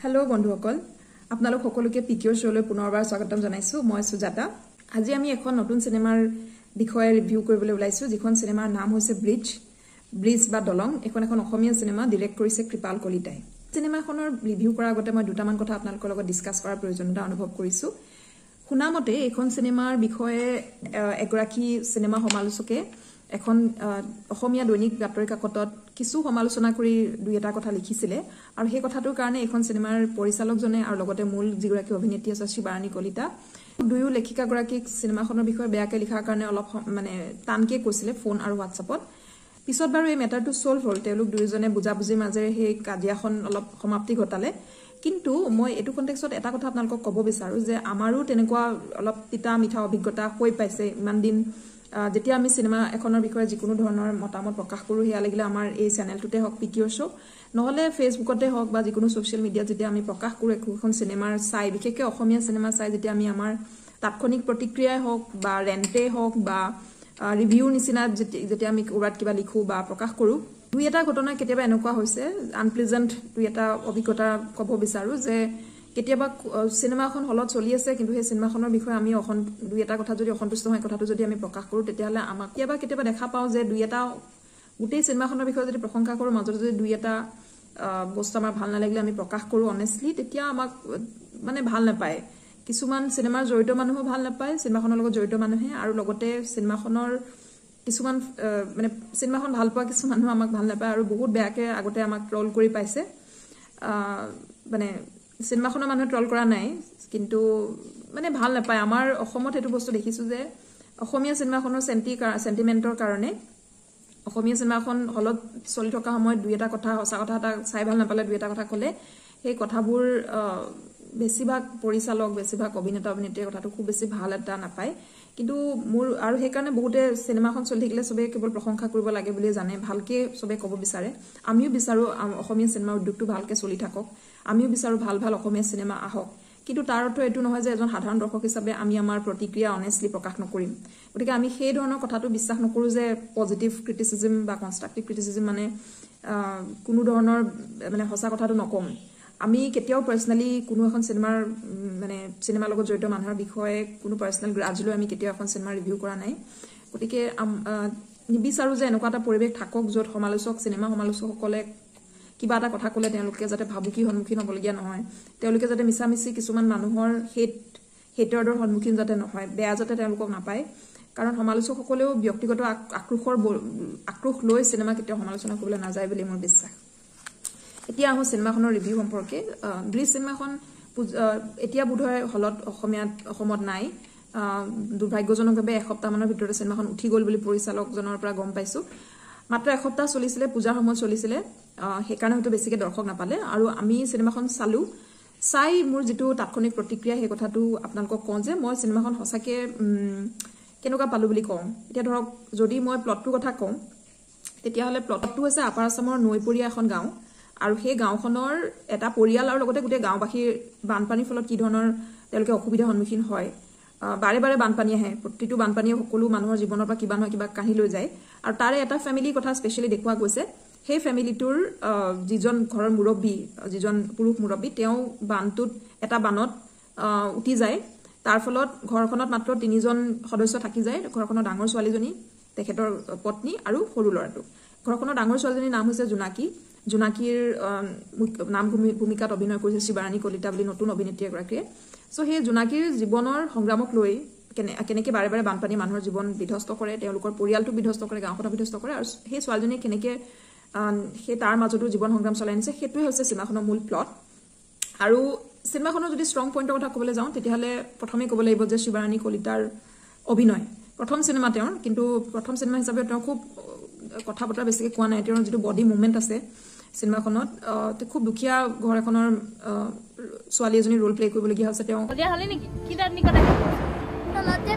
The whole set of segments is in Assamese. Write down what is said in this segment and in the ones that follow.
হেল্ল' বন্ধুসকল, আপোনালোক সকলোকে পিকিঅ' শ্ব'লৈ পুনৰবাৰ স্বাগতম জনাইছোঁ। মই সুজাতা। আজি আমি এখন নতুন চিনেমাৰ বিষয়ে ৰিভিউ কৰিবলৈ ওলাইছোঁ, যিখন চিনেমাৰ নাম হৈছে ব্ৰিজ, ব্ৰিজ বা দলং। এইখন এখন অসমীয়া চিনেমা, ডিৰেক্ট কৰিছে কৃপাল কলিতাই। চিনেমাখনৰ ৰিভিউ কৰাৰ আগতে মই দুটামান কথা আপোনালোকৰ লগত ডিছকাছ কৰাৰ প্ৰয়োজনীয়তা অনুভৱ কৰিছোঁ। শুনামতে এইখন চিনেমাৰ বিষয়ে এগৰাকী চিনেমা সমালোচকে এখন অসমীয়া দৈনিক বাতৰি কাকতত কিছু সমালোচনা কৰি দুই এটা কথা লিখিছিলে, আৰু সেই কথাটোৰ কাৰণে এইখন চিনেমাৰ পৰিচালকজনে আৰু লগতে মূল যিগৰাকী অভিনেত্ৰী আছে শিৱাৰাণী কলিতা, দুয়ো লেখিকাগৰাকীক চিনেমাখনৰ বিষয়ে বেয়াকৈ লিখাৰ কাৰণে অলপ মানে টানকৈ কৈছিলে ফোন আৰু হোৱাটছআপত। পিছত বাৰু এই মেটাৰটো ছল্ভ হ'ল, তেওঁলোক দুয়োজনে বুজাবুজিৰ মাজেৰে সেই কাজিয়াখন অলপ সমাপ্তি ঘটালে। কিন্তু মই এইটো কণ্টেক্সত এটা কথা আপোনালোকক ক'ব বিচাৰোঁ যে আমাৰো তেনেকুৱা অলপ তিতা মিঠা অভিজ্ঞতা হৈ পাইছে ইমান দিন। যেতিয়া আমি চিনেমা এখনৰ বিষয়ে যিকোনো ধৰণৰ মতামত প্ৰকাশ কৰোঁ, সেয়া লাগিলে আমাৰ এই চেনেলটোতে হওক পিকিঅ' শ্ব', নহ'লে ফেচবুকতে হওক বা যিকোনো ছ'চিয়েল মিডিয়াত যেতিয়া আমি প্ৰকাশ কৰোঁ একোখন চিনেমাৰ চাই, বিশেষকৈ অসমীয়া চিনেমা চাই যেতিয়া আমি আমাৰ তাৎক্ষণিক প্ৰতিক্ৰিয়াই হওক বা ৰেণ্টেই হওক বা ৰিভিউৰ নিচিনা যেতিয়া আমি ক'ৰবাত কিবা লিখোঁ বা প্ৰকাশ কৰোঁ, দুই এটা ঘটনা কেতিয়াবা এনেকুৱা হৈছে, আনপ্লিজেণ্ট দুই এটা অভিজ্ঞতা ক'ব বিচাৰোঁ যে কেতিয়াবা চিনেমাখন হলত চলি আছে, কিন্তু সেই চিনেমাখনৰ বিষয়ে আমি দুই এটা কথা যদি অসন্তুষ্ট হয়, কথাটো যদি আমি প্ৰকাশ কৰোঁ, তেতিয়াহ'লে আমাক কেতিয়াবা কেতিয়াবা দেখা পাওঁ যে দুই এটা গোটেই চিনেমাখনৰ বিষয়ে যদি প্ৰশংসা কৰোঁ, মাজতে যদি দুই এটা বস্তু আমাৰ ভাল নালাগিলে আমি প্ৰকাশ কৰোঁ অনেষ্টলি, তেতিয়া আমাক মানে ভাল নাপায়। কিছুমান চিনেমাৰ জড়িত মানুহো ভাল নাপায়, চিনেমাখনৰ লগত জড়িত মানুহে, আৰু লগতে চিনেমাখনৰ কিছুমান মানে চিনেমাখন ভাল পোৱা কিছুমান মানুহ আমাক ভাল নাপায় আৰু বহুত বেয়াকৈ আগতে আমাক ট্ৰল কৰি পাইছে। মানে চিনেমাখনৰ মানুহে ট্ৰল কৰা নাই, কিন্তু মানে ভাল নাপায়। আমাৰ অসমত সেইটো বস্তু দেখিছোঁ যে অসমীয়া চিনেমাখনৰ চেণ্টিমেণ্টৰ কাৰণে অসমীয়া চিনেমাখন হলত চলি থকা সময়ত দুই এটা কথা, সঁচা কথা এটা চাই ভাল নাপালে দুই এটা কথা ক'লে সেই কথাবোৰ বেছিভাগ পৰিচালক, বেছিভাগ অভিনেতা অভিনেত্ৰীৰ কথাটো খুব বেছি ভাল এটা নাপায়। কিন্তু মোৰ আৰু সেইকাৰণে বহুতে চিনেমাখন চলি থাকিলে চবেই কেৱল প্ৰশংসা কৰিব লাগে বুলিয়ে জানে, ভালকৈ চবেই ক'ব বিচাৰে। আমিও বিচাৰোঁ অসমীয়া চিনেমাৰ উদ্যোগটো ভালকৈ চলি থাকক, আমিও বিচাৰোঁ ভাল ভাল অসমীয়া চিনেমা আহক। কিন্তু তাৰ অৰ্থ এইটো নহয় যে এজন সাধাৰণ দৰ্শক হিচাপে আমি আমাৰ প্ৰতিক্ৰিয়া অনেষ্টলি প্ৰকাশ নকৰিম। গতিকে আমি সেই ধৰণৰ কথাটো বিশ্বাস নকৰোঁ যে পজিটিভ ক্ৰিটিচিজিম বা কনষ্ট্ৰাক্টিভ ক্ৰিটিচিজিম মানে কোনো ধৰণৰ মানে সঁচা কথাটো নকওঁ। আমি কেতিয়াও পাৰ্চনেলি কোনো এখন চিনেমাৰ মানে চিনেমাৰ লগত জড়িত মানুহৰ বিষয়ে কোনো পাৰ্চনেল গ্ৰাজ লৈ আমি কেতিয়াও এখন চিনেমা ৰিভিউ কৰা নাই। গতিকে নিবিচাৰোঁ যে এনেকুৱা এটা পৰিৱেশ থাকক য'ত সমালোচক, চিনেমা সমালোচকসকলে কিবা এটা কথা ক'লে তেওঁলোকে যাতে ভাবুকিৰ সন্মুখীন হ'বলগীয়া নহয়, তেওঁলোকে যাতে মিছামিছি কিছুমান মানুহৰ হেটাৰৰ সন্মুখীন যাতে নহয়, বেয়া যাতে তেওঁলোকক নাপায়। কাৰণ সমালোচকসকলেও ব্যক্তিগত আক্ৰোশ লৈ চিনেমা কেতিয়াও সমালোচনা কৰিবলৈ নাযায় বুলি মোৰ বিশ্বাস। এতিয়া আহোঁ চিনেমাখনৰ ৰিভিউ সম্পৰ্কে। ব্ৰিজ চিনেমাখন এতিয়া বোধহয় হলত অসমত নাই। দুৰ্ভাগ্যজনকভাৱে এসপ্তাহমানৰ ভিতৰতে চিনেমাখন উঠি গ'ল বুলি পৰিচালকজনৰ পৰা গম পাইছোঁ। মাত্ৰ এসপ্তাহ চলিছিলে, পূজাৰ সময়ত চলিছিলে, সেইকাৰণে হয়তো বেছিকৈ দৰ্শক নাপালে। আৰু আমি চিনেমাখন চালোঁ, চাই মোৰ যিটো তাৎক্ষণিক প্ৰতিক্ৰিয়া সেই কথাটো আপোনালোকক কওঁ যে মই চিনেমাখন সঁচাকৈ কেনেকুৱা পালোঁ বুলি কওঁ। এতিয়া ধৰক যদি মই প্লটটোৰ কথা কওঁ, তেতিয়াহ'লে প্লটটো হৈছে আপাৰ আছামৰ নৈপৰীয়া এখন গাঁও, আৰু সেই গাঁওখনৰ এটা পৰিয়াল আৰু লগতে গোটেই গাঁওবাসীৰ বানপানীৰ ফলত কি ধৰণৰ তেওঁলোকে অসুবিধাৰ সন্মুখীন হয়। বাৰে বাৰে বানপানী আহে, প্ৰতিটো বানপানীয়ে সকলো মানুহৰ জীৱনৰ পৰা কিবা নহয় কিবা কাঢ়ি লৈ যায়। আৰু তাৰে এটা ফেমিলিৰ কথা স্পেচিয়েলি দেখুওৱা গৈছে। সেই ফেমিলিটোৰ যিজন ঘৰৰ মুৰব্বী, যিজন পুৰুষ মুৰব্বী, তেওঁ বানটোত এটা বানত উটি যায়। তাৰ ফলত ঘৰখনত মাত্ৰ তিনিজন সদস্য থাকি যায়, ঘৰখনৰ ডাঙৰ ছোৱালীজনী, তেখেতৰ পত্নী আৰু সৰু ল'ৰাটো। ঘৰখনৰ ডাঙৰ ছোৱালীজনীৰ নাম হৈছে জোনাকী। জোনাকীৰ নাম ভূমিকাত অভিনয় কৰিছে শিৱাৰাণী কলিতা বুলি নতুন অভিনেত্ৰী এগৰাকীয়ে। চ' সেই জোনাকীৰ জীৱনৰ সংগ্ৰামক লৈ কেনেকৈ বাৰে বাৰে বানপানী মানুহৰ জীৱন বিধ্বস্ত কৰে, তেওঁলোকৰ পৰিয়ালটো বিধ্বস্ত কৰে, গাঁওখনক বিধ্বস্ত কৰে, আৰু সেই ছোৱালীজনীয়ে কেনেকৈ সেই তাৰ মাজতো জীৱন সংগ্ৰাম চলাই নিছে, সেইটোৱে হৈছে চিনেমাখনৰ মূল প্লট। আৰু চিনেমাখনৰ যদি ষ্ট্ৰং পইণ্টৰ কথা ক'বলৈ যাওঁ, তেতিয়াহ'লে প্ৰথমে ক'ব লাগিব যে শিৱাৰাণী কলিতাৰ অভিনয়। প্ৰথম চিনেমা তেওঁৰ, কিন্তু প্ৰথম চিনেমা হিচাপে তেওঁ খুব কথা বতৰা বেছিকৈ কোৱা নাই। তেওঁৰ যিটো বডি মুভমেণ্ট আছে চিনেমাখনত, খুব দুখীয়া ঘৰ এখনৰ ছোৱালী এজনী ৰোল প্লে কৰিবলগীয়া হৈছে। তেওঁ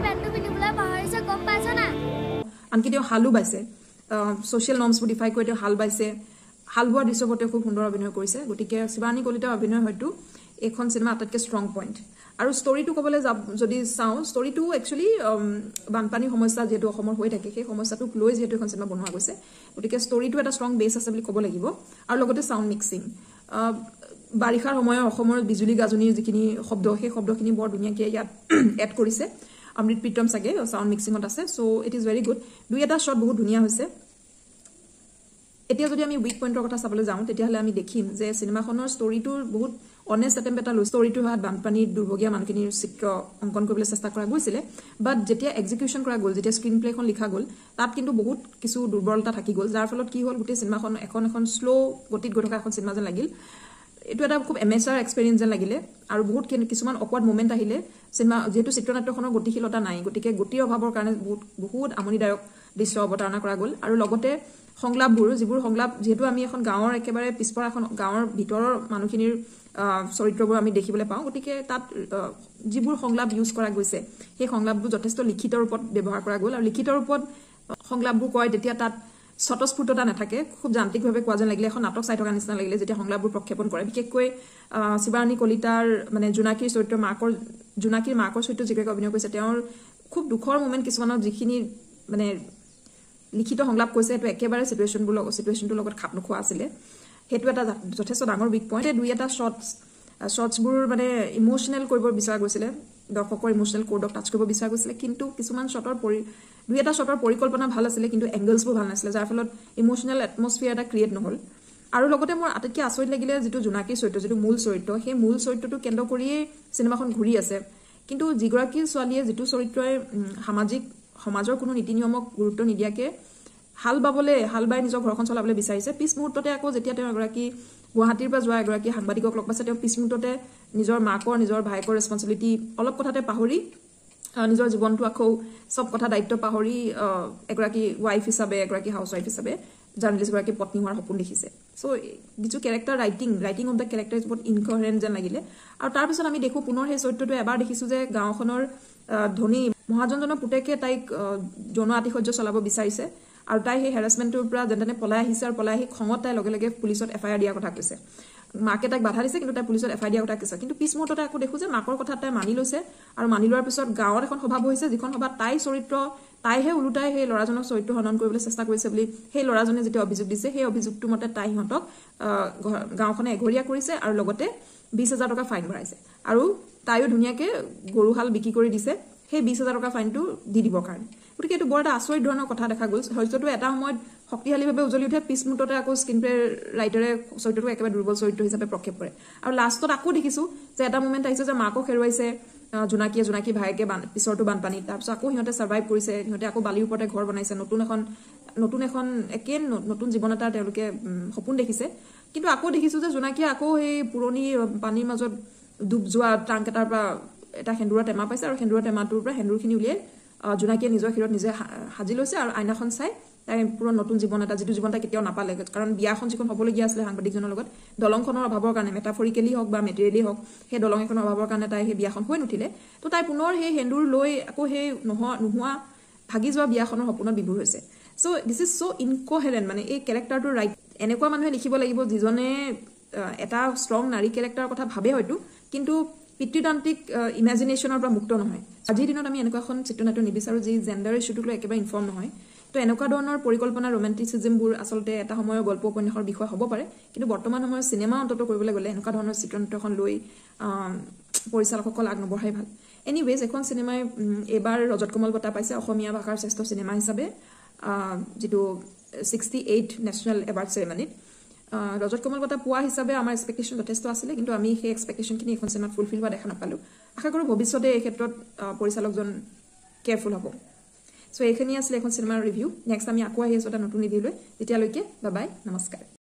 আনকি তেওঁ হালো বাইছে, ছ'চিয়েল নৰ্মছবোৰ ডিফাই কৰি তেওঁ হাল বাইছে। হাল বোৱা দৃশ্যবোৰ তেওঁ খুব সুন্দৰ অভিনয় কৰিছে। গতিকে শিৱাৰাণী কলিতাৰ অভিনয় হয়তো এইখন চিনেমা আটাইতকৈ ষ্ট্ৰং পইণ্ট। আৰু ষ্টৰিটো ক'বলৈ যদি চাওঁ, ষ্টৰিটো একচুৱেলি বানপানীৰ সমস্যা যিহেতু অসমৰ হৈ থাকে, সেই সমস্যাটোক লৈ যিহেতু এখন চিনেমা বনোৱা গৈছে, গতিকে ষ্টৰিটো এটা ষ্ট্ৰং বেছ আছে বুলি ক'ব লাগিব। আৰু লগতে চাউণ্ড মিক্সিং, বাৰিষাৰ সময়ৰ অসমৰ বিজুলী গাজনিৰ যিখিনি শব্দ, সেই শব্দখিনি বৰ ধুনীয়াকৈ ইয়াত এড কৰিছে। অমৃত প্ৰীতম চাগে চাউণ্ড মিক্সিঙত আছে। So it is very good. দুই এটা শ্বট বহুত ধুনীয়া হৈছে। এতিয়া যদি আমি উইক পইণ্টৰ কথা চাবলৈ যাওঁ, তেতিয়াহ'লে আমি দেখিম যে চিনেমাখনৰ ষ্টৰিটোৰ বহুত অনেষ্ট এটেম্প এটা লৈ ষ্টৰিটোৰ সহায়ত বানপানীৰ দুৰ্ভগীয়া মানুহখিনিৰ চিত্ৰ অংকন কৰিবলৈ চেষ্টা কৰা গৈছিলে। বাট যেতিয়া এক্সিকিউশ্যন কৰা গ'ল, যেতিয়া স্ক্ৰীণ প্লেখন লিখা গ'ল, তাত কিন্তু বহুত কিছু দুৰ্বলতা থাকি গ'ল, যাৰ ফলত কি হ'ল, গোটেই চিনেমাখন এখন এখন শ্ল' গতিত গৈ থকা এখন চিনেমা যেন লাগিল। এইটো এটা খুব এমেচাৰ এক্সপেৰিয়েঞ্চ যেন লাগিলে আৰু বহুত কিছুমান অকৱাৰ্ড মুমেণ্ট আহিলে। চিনেমা যিহেতু চিত্ৰনাট্যখনৰ গতিশীলতা নাই, গতিকে গতিৰ অভাৱৰ কাৰণে বহুত বহুত আমনিদায়ক দৃশ্য অৱতাৰণা কৰা গ'ল। আৰু লগতে সংলাপবোৰ, যিবোৰ সংলাপ, যিহেতু আমি এখন গাঁৱৰ একেবাৰে পিছপৰা এখন গাঁৱৰ ভিতৰৰ মানুহখিনিৰ চৰিত্ৰবোৰ আমি দেখিবলৈ পাওঁ, গতিকে তাত যিবোৰ সংলাপ ইউজ কৰা গৈছে সেই সংলাপবোৰ যথেষ্ট লিখিত ৰূপত ব্যৱহাৰ কৰা গ'ল। আৰু লিখিত ৰূপত সংলাপবোৰ কয় তেতিয়া তাত স্বতঃস্ফূৰ্ততা নাথাকে, খুব যান্ত্ৰিকভাৱে কোৱা যেন লাগিলে, এখন নাটক চাই থকা নিচিনা লাগিলে যেতিয়া সংলাপবোৰ প্ৰক্ষেপণ কৰে। বিশেষকৈ শিৱাৰাণী কলিতাৰ মানে জোনাকীৰ চৰিত্ৰ, মাকৰ জোনাকীৰ মাকৰ চৰিত্ৰ যিগৰাকী অভিনয় কৰিছে, তেওঁৰ খুব দুখৰ মুমেণ্ট কিছুমানত যিখিনি মানে লিখিত সংলাপ কৈছে, সেইটো একেবাৰে চিটুৱেশ্যনটোৰ লগত খাপ নোখোৱা আছিলে। সেইটো এটা যথেষ্ট ডাঙৰ উইক পইণ্ট। দুই এটা শ্বটছবোৰ মানে ইম'চনেল কৰিব বিচৰা গৈছিলে, দৰ্শকৰ ইম'চনেল কোডক টাচ কৰিব বিচৰা গৈছিলে, কিন্তু কিছুমান শ্বটৰ দুই এটা শ্বটৰ পৰিকল্পনা ভাল আছিলে, কিন্তু এংগলছবোৰ ভাল নাছিলে, যাৰ ফলত ইম'চনেল এটমছফিয়াৰ এটা ক্ৰিয়েট নহ'ল। আৰু লগতে মোৰ আটাইতকৈ আচৰিত লাগিলে যিটো জোনাকীৰ চৰিত্ৰ, যিটো মূল চৰিত্ৰ, সেই মূল চৰিত্ৰটো কেন্দ্ৰ কৰিয়েই চিনেমাখন ঘূৰি আছে। কিন্তু যিগৰাকী ছোৱালীয়ে, যিটো চৰিত্ৰই সামাজিক সমাজৰ কোনো নীতি নিয়মক গুৰুত্ব নিদিয়াকৈ হাল বাই নিজৰ ঘৰখন চলাবলৈ বিচাৰিছে, পিছ মুহূৰ্ততে আকৌ যেতিয়া তেওঁ এগৰাকী গুৱাহাটীৰ পৰা যোৱা এগৰাকী সাংবাদিকক লগ পাইছে, তেওঁ পিছ মুহূৰ্ততে নিজৰ মাকৰ, নিজৰ ভায়েকৰ ৰেচপনচিবিলিটি অলপ কথাতে পাহৰি নিজৰ জীৱনটো আকৌ চব কথা দায়িত্ব পাহৰি এগৰাকী ৱাইফ হিচাপে, এগৰাকী হাউচ ৱাইফ হিচাপে জাৰ্নেলিষ্টগৰাকী পত্নী হোৱাৰ সপোন দেখিছে। চ' যিটো character writing of the character is বহুত ইনকহেৰেণ্ট যেন লাগিলে। আৰু তাৰপিছত আমি দেখোঁ পুনৰ সেই চৰিত্ৰটো এবাৰ দেখিছোঁ যে গাঁওখনৰ ধনী মহাজনজনৰ পুতেকে তাইক যৌন আতিশয্য চলাব বিচাৰিছে আৰু তাই সেই হেৰাচমেণ্টটোৰ পৰা যেনে তেনে পলাই আহিছে আৰু পলাই আহি খঙত তাই লগে লগে পুলিচত এফ I R দিয়াৰ কথা কৈছে। মাকে তাইক বাধা দিছে, কিন্তু তাই পুলিচত এফ I দিয়াৰ কথা কৈছে। কিন্তু পিছ মুহূৰ্ততে আকৌ দেখোঁ যে মাকৰ কথা তাই মানি লৈছে আৰু মানি লোৱাৰ পিছত গাঁৱত এখন সভা বহিছে, যিখন সভাত তাইৰ চৰিত্ৰ, তাইহে ওলোটাই সেই ল'ৰাজনৰ চৰিত্ৰ হনন কৰিবলৈ চেষ্টা কৰিছে বুলি সেই ল'ৰাজনে যেতিয়া অভিযোগ দিছে, সেই অভিযোগটোৰ মতে তাই সিহঁতক গাঁওখনে এঘৰীয়া কৰিছে আৰু লগতে 20,000 টকা ফাইন ভৰাইছে। আৰু তাইও ধুনীয়াকৈ গৰুহাল বিক্ৰী কৰি দিছে সেই 20,000 টকা ফাইনটো দি দিবৰ কাৰণে। গতিকে এইটো বৰ এটা আচৰিত ধৰণৰ কথা দেখা গ'ল। চৰিত্ৰটো এটা সময়ত শক্তিশালীভাৱে উজলি উঠে, পিছ মুহূৰ্ততে আকৌ স্ক্ৰীণ প্লে ৰাইটাৰে চৰিত্ৰটো একেবাৰে দুৰ্বল চৰিত্ৰ হিচাপে প্ৰক্ষেপ কৰে। আৰু লাষ্টত আকৌ দেখিছোঁ যে এটা মুমেণ্ট আহিছে যে মাকক হেৰুৱাইছে জোনাকীয়ে, জোনাকী ভায়েকে পিছৰটো বানপানীত, তাৰপিছত আকৌ সিহঁতে ছাৰ্ভাইভ কৰিছে, সিহঁতে আকৌ বালিৰ ওপৰতে ঘৰ বনাইছে, নতুন এখন একেই নতুন জীৱন এটা তেওঁলোকে সপোন দেখিছে। কিন্তু আকৌ দেখিছোঁ যে জোনাকীয়ে আকৌ সেই পুৰণি পানীৰ মাজত ডুব যোৱা ট্ৰাংক এটাৰ পৰা এটা সেন্দুৰৰ টেমা পাইছে আৰু সেন্দুৰৰ টেমাটোৰ পৰা সেন্দুৰখিনি উলিয়াই জোনাকীয়ে নিজৰ শিৰত নিজে সাজি লৈছে আৰু আইনাখন চাই তাই পুৰা নতুন জীৱন এটা, যিটো জীৱন তাই কেতিয়াও নাপালে, কাৰণ বিয়াখন যিখন হ'বলগীয়া আছিলে সাংবাদিকজনৰ লগত, দলংখনৰ অভাৱৰ কাৰণে, মেটাফৰিকেলি হওক বা মেটেৰিয়েলি হওক, সেই দলং এখনৰ অভাৱৰ কাৰণে তাই সেই বিয়াখন হৈ নুঠিলে। তো তাই পুনৰ সেই সেন্দুৰ লৈ আকৌ সেই নোহোৱা ভাগি যোৱা বিয়াখনৰ সপোনত বিভোৰ হৈছে। So this is so incoherent. মানে এই কেৰেক্টাৰটোৰ ৰাইট এনেকুৱা মানুহে লিখিব লাগিব যিজনে এটা ষ্ট্ৰং নাৰী কেৰেক্টাৰৰ কথা ভাবে হয়তো, কিন্তু পিতৃতান্ত্ৰিক ইমেজিনেশ্যনৰ পৰা মুক্ত নহয়। আজিৰ দিনত আমি এনেকুৱা এখন চিত্ৰনাট্য নিবিচাৰোঁ যি জেণ্ডাৰ ইছ্যুটোক লৈ একেবাৰে ইনফৰ্ম নহয়। তো এনেকুৱা ধৰণৰ পৰিকল্পনা, ৰোমেণ্টিচিজমবোৰ আচলতে এটা সময়ৰ গল্প উপন্যাসৰ বিষয় হ'ব পাৰে, কিন্তু বৰ্তমান সময়ৰ চিনেমা অন্ততঃ কৰিবলৈ গ'লে এনেকুৱা ধৰণৰ চিত্ৰনাট্যখন লৈ পৰিচালকসকল আগ নবঢ়াই ভাল। এনিৱেজ, এখন চিনেমাই এইবাৰ ৰজত কমল বঁটা পাইছে অসমীয়া ভাষাৰ শ্ৰেষ্ঠ চিনেমা হিচাপে, যিটো 68 নেশ্যনেল এৱাৰ্ড চেৰেমনিত ৰজত কমল বঁটা পোৱা হিচাপে আমাৰ এক্সপেক্টেশ্যন যথেষ্ট আছিলে, কিন্তু আমি সেই এক্সপেক্টেশ্যনখিনি এইখন চিনেমাত ফুলফিল হোৱা দেখা নাপালোঁ। আশা কৰোঁ ভৱিষ্যতে এই ক্ষেত্ৰত পৰিচালকজন কেয়াৰফুল হ'ব। চ' এইখিনি আছিলে এখন চিনেমাৰ ৰিভিউ। নেক্সট আমি আকৌ আহি আছোঁ এটা নতুন ৰিভিউ লৈ। তেতিয়ালৈকে বাই বাই, নমস্কাৰ।